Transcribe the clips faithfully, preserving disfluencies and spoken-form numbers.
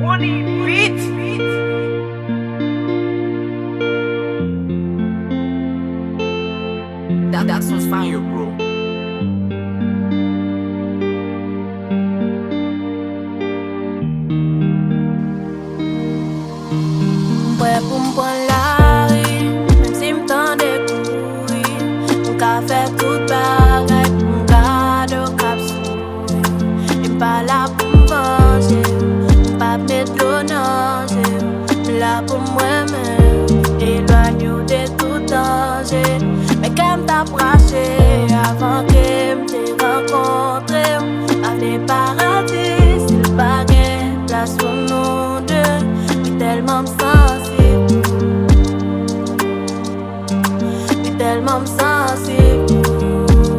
Money beat. That, that's on fire, bro. M prè pou m pran lari, menm si m tande kouri. M ka fè tout bagay pou m gade w k ap souri. E m pa la pou m vanje, m p ap met dlo nan je. M la pou m renmen, elwanye w de tout danje. Men kè m t ap rache avan ke m te rankontre w. Pa vle paradi si l pa gen plas pou nou de. Wi, tèlman m sansib pou ou. Wi, tèlman m sansib pou ou.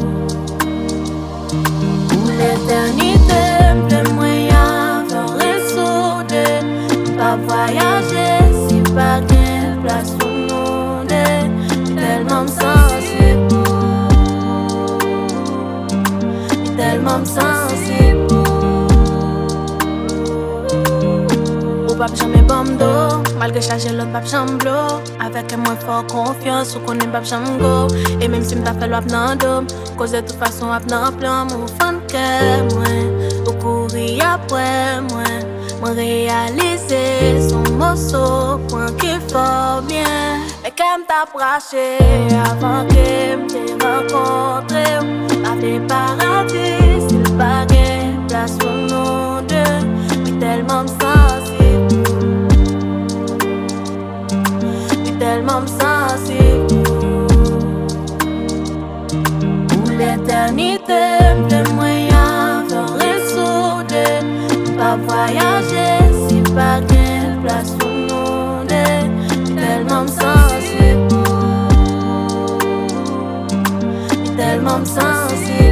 Pou letènite, m vle mwen avè w resoude. M p ap vwayaje si pa gen plas pou nou de. Wi, tèlman m sansib pou ou. Wi, tèlman m sansib pou ou. Ou p ap janm ban m do, malgre chaje lòt p ap janm blo. Avèk kè mwen fè w konfyans, ou konnen m p ap janm go. E menm si m ta fè l w ap nan do m, koz de tout fason w ap nan plan m. Ou fann kè mwen, ou kouri apre mwen. Mwen reyalize se yon moso pwen ki fè w byen. Men kè m t ap rache avan ke m te rankontre w. Pa vle paradi si l pa gen plas pou nou de. Wi, tèlman m sansib pou ou. Wi, tèlman m sansib pou ou. Pou letènite, m vle mwen avè w resoude. M p ap vwayaje si pa gen plas pou nou de. Wi, tèlman m sansib pou ou. Wi, tèlman m sansib